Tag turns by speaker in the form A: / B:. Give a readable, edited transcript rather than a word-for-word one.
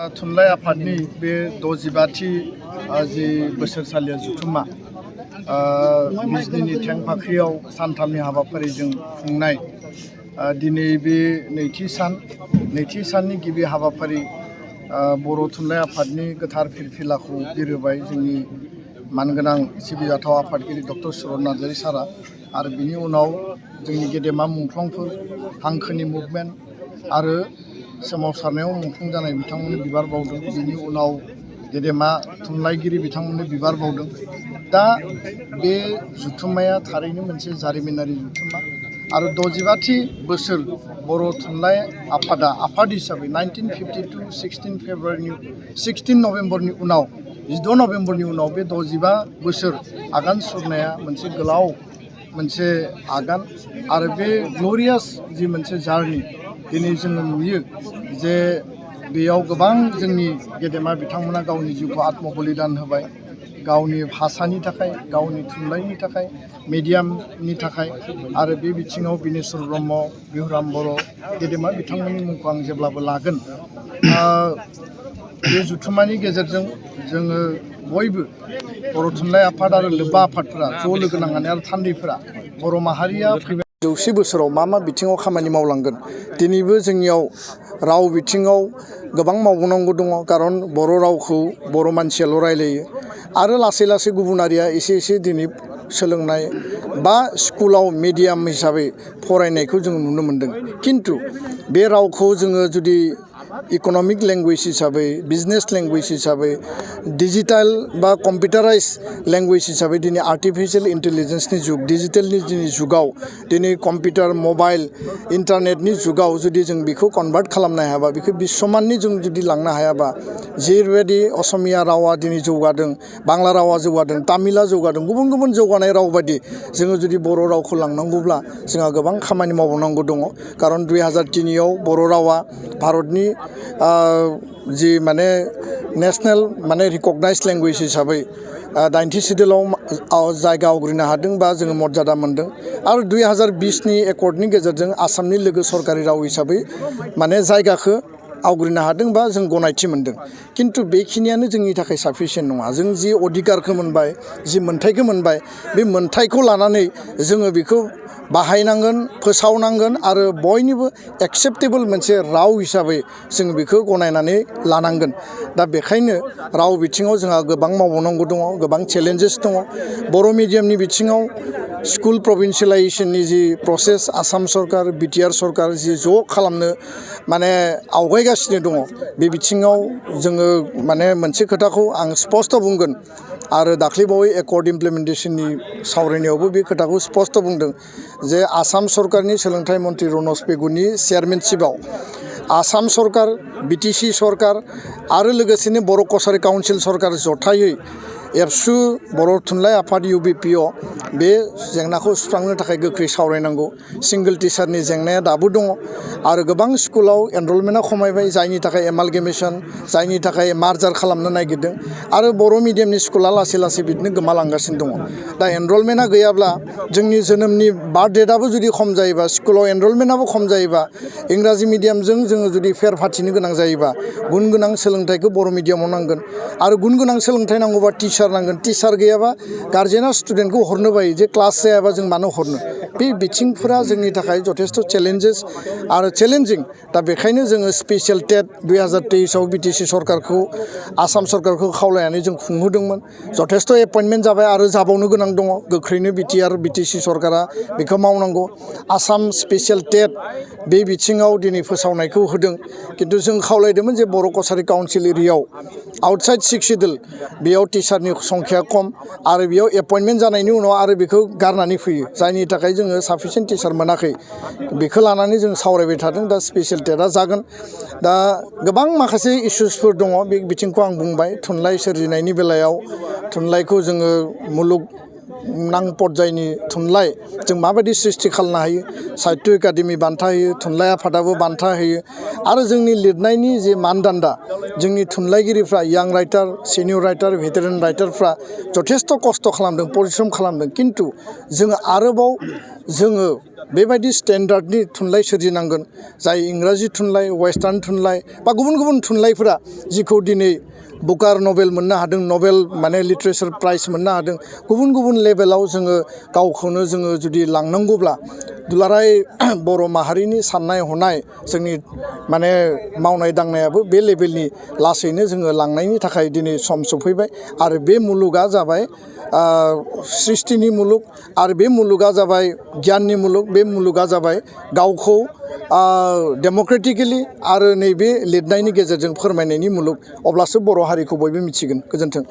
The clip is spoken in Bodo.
A: थुनलाइ आफादनि बे 65थि जि बोसोरसालिया जुथुमा बिजनीनि थेंफाख्रियाव सानथामनि हाबाफारिजों खुंनाय दिनै बे नैथि साननि गिबि हाबाफारि बर' थुनलाइ आफादनि गोथार फिरफिलाखौ बिरहोबाय जोंनि मानगोनां सिबिजाथाव आफादगिरि डक्टर सुरन नार्जारी सारा आरो बिनि उनाव जोंनि गेदेमा मुंख्लंफोर हांखोनि मुभमेन्ट आरो सोमावसारनायाव मुंख्लं जानाय बिथांमोननो बिबार बावदों। बिनि उनाव गेदेमा थुनलाइगिरि बिथांमोननो बिबार बावदों। दा बे जुथुम्माया थारैनो मोनसे जारिमिनारि जुथुम्मा आरो 65थि बोसोर बर' थुनलाइ आफादा आफाद हिसाबै 1952 16 नभेम्बरनि उनाव 16 नभेम्बरनि उनाव बे 65 बोसोर आगान सुरनाया मोनसे गोलाव मोनसे आगान आरो बे ग्ल'रियास जि मोनसे जार्नि दिनै जोङो नुयो जे बेयाव गोबां जोंनि गेदेमा बिथांमोना गावनि जिउखौ आत्म बलिदान होबाय गावनि भाषानि थाखाय गावनि थुनलाइनि थाखाय मिडियामनि थाखाय आरो बे बिथिङाव बिनेश्वर ब्रह्म बिहुराम बर' गेदेमा बिथांमोननि मुंखौ आं जेब्लाबो लागोन। बे जुथुम्मानि गेजेरजों जोङो बयबो बर' थुनलाइ आफाद आरो लोब्बा आफादफोरा ज' लोगो नांनानै आरो थान्दैफोरा बर' माहारिया फैबाय 100 बोसोराव मा बिथिङाव खामानि मावलांगोन दिनैबो जोंनियाव राव बिथिङाव गोबां मावबावनांगौ दङ। खारन बर' रावखौ बर' मानसियाल' रायलायो आरो लासै लासै गुबुनारिया एसे दिनै सोलोंनाय बा स्कुलाव मिडियाम हिसाबै फरायनायखौ जों नुनो मोन्दों। किन्तु बे रावखौ जोङो जुदि इक'नमिक लेंगुवेज हिसाबै बिजनेस लेंगुवेज हिसाबै डिजिटेल बा कम्पिउटाराइज लेंगुवेज हिसाबै दिनै आर्टिफिशियेल इन्टेलिजेन्सनि जुग डिजिटेलनि दिनै जुगाव दिनै कम्पिउटार मबाइल इन्टारनेटनि जुगाव जुदि जों बेखौ कनभार्ट खालामनो हायाबा बेखौ बिश्वमाननि जों जुदि लांनो हायाबा जेरैबायदि असमिया रावा दिनै जौगादों बांला रावा जौगादों तामिला जौगादों गुबुन जौगानाय राव बायदि जोङो जुदि बर' रावखौ लांनांगौब्ला जोंहा गोबां खामानि मावनांगौ दङ। खारन 2003आव बर' रावा भारतनि जि माने नेशनेल माने रिकगनाइज लेंगुवेज हिसाबै 90 सिडिउलाव जायगा आवग्रिनो हादों बा जोङो मर्यादा मोन्दों आरो 2020नि एकर्डनि गेजेरजों आसामनि लोगो सरकारि राव हिसाबै माने जायगाखौ आवग्रिनो हादों बा जों गनायथि मोन्दों। किन्तु बेखिनियानो जोंनि थाखाय साफिसियेन्ट नङा। जों जि अधिकारखौ मोनबाय जि मोन्थायखौ मोनबाय बे मोन्थायखौ लानानै जोङो बेखौ बाहायनांगोन फोसावनांगोन आरो बयनिबो एक्सेप्टेबल मोनसे राव हिसाबै जों बेखौ गनायनानै लानांगोन। दा बेखायनो राव बिथिङाव जोंहा गोबां मावबावनांगौ दङ गोबां चेलेन्जेस दङ। बर' मिडियामनि बिथिङाव स्कुल प्रभिन्सियेलाइजेसननि जि प्रसेस आसाम सरकार बिटिआर सरकार जि ज' खालामनो माने आवगायगासिनो दङ बे बिथिङाव जोङो माने मोनसे खोथाखौ आं स्पष्ट बुंगोन आरो दाख्लैबावै एकर्ड इमप्लिमेन्टेसननि सावरायनायावबो बे खोथाखौ स्पष्ट बुंदों जे आसाम सरकारनि सोलोंथाइ मन्त्रि रनज पेगुनि चेयारमेनशिपआव आसाम सरकार बिटिसि सरकार आरो लोगोसेनो बर' कसारि काउन्सिल सरकार जथायै एबसु बर' थुनलाइ आफाद UBPO बे जेंनाखौ सुस्रांनो थाखाय गोख्रै सावरायनांगौ। सिंगोल टिचारनि जेंनाया दाबो दङ आरो गोबां स्कुलाव एनरलमेन्टआ खमायबाय जायनि थाखाय एमालगेमेसन जायनि थाखाय मार्जार खालामनो नागिरदों आरो बर' मिडियामनि स्कुला लासै बिदिनो गोमालांगासिनो दङ। दा एनरलमेन्टआ गैयाब्ला जोंनि जोनोमनि बार्थ डेटआबो जुदि खम जायोबा स्कुलाव एनरलमेन्टआबो खम जायोबा इंराजि मिडियामजों जोङो जुदि फेर फाथिनो गोनां जायोबा गुन गोनां सोलोंथाइखौ बर' मिडियामाव नांगोन आरो गुन गोनां सोलोंथाइ नांगौबा टिचार नांगोन। टिचार गैयाबा गार्जेना स्टुडेन्टखौ हरनो बायो जे क्लास जायाबा जों मानो हरनो। बे बिथिंफोरा जोंनि थाखाय जथेस्थ' चेलेन्जेस आरो चेलेन्जिं। दा बेखायनो जोङो स्पेसियेल टेट 2023आव बिटिसि सरकारखौ आसाम सरकारखौ खावलायनानै जों खुंहोदोंमोन। जथेस्थ' एपइन्टमेन्ट जाबाय आरो जाबावनो गोनां दङ। गोख्रैनो बिटिआर बिटिसि सरकारा बेखौ मावनांगौ। आसाम स्पेसियेल टेट बे बिथिङाव दिनै फोसावनायखौ होदों किन्तु जों खावलायदोंमोन जे बर' कसारि काउन्सिल एरियायाव आउटसाइड 6 सिडिउल बेयाव टिचारनि संख्या खम आरो बेयाव एपइन्टमेन्ट जानायनि उनाव आरो बेखौ गारनानै फैयो जायनि थाखाय जोङो साफिसियेन्ट टिचार मोनाखै। बेखौ लानानै जों सावरायबाय थादों। दा स्पेसियेल टेटआ जागोन। दा गोबां माखासे इसुसफोर दङ बे बिथिंखौ आं बुंबाय। थुनलाइ सोरजिनायनि बेलायाव थुनलाइखौ जोङो मुलुगनां पर्यायनि थुनलाइ जों माबायदि सृष्टि खालामनो हायो साहित्य एकाडेमि बान्था होयो थुनलाइ आफादाबो बान्था होयो आरो जोंनि लिरनायनि जे मानदान्दा जोंनि थुनलाइगिरिफ्रा यां राइटार सिनियर राइटार भेटेरान राइटारफ्रा जथेस्थ' खस्थ' खालामदों परिश्रम खालामदों। किन्तु जोङो आरोबाव जोङो बेबायदि स्टेन्डार्डनि थुनलाइ सोरजिनांगोन जाय इंराजि थुनलाइ वेस्टार्न थुनलाइ बा गुबुन गुबुन थुनलाइफोरा जिखौ दिनै बुकार नभेल मोननो हादों नभेल माने लिटारेचार प्राइज मोननो हादों गुबुन गुबुन लेभेलाव जोङो गावखौनो जोङो जुदि लांनांगौब्ला दुलाराय बर' माहारिनि साननाय हनाय जोंनि माने मावनाय दांनायाबो बे लेभेलनि लासैनो जोङो लांनायनि थाखाय दिनै सम सफैबाय आरो बे मुलुगा जाबाय सृष्टिनि मुलुग आरो बे मुलुगा जाबाय गियाननि मुलुग बे मुलुगा जाबाय गावखौ डेम'क्रेटिकेलि आरो नैबे लिरनायनि गेजेरजों फोरमायनायनि मुलुग अब्लासो बर' हारिखौ बयबो मिथिगोन गोजोन्थों।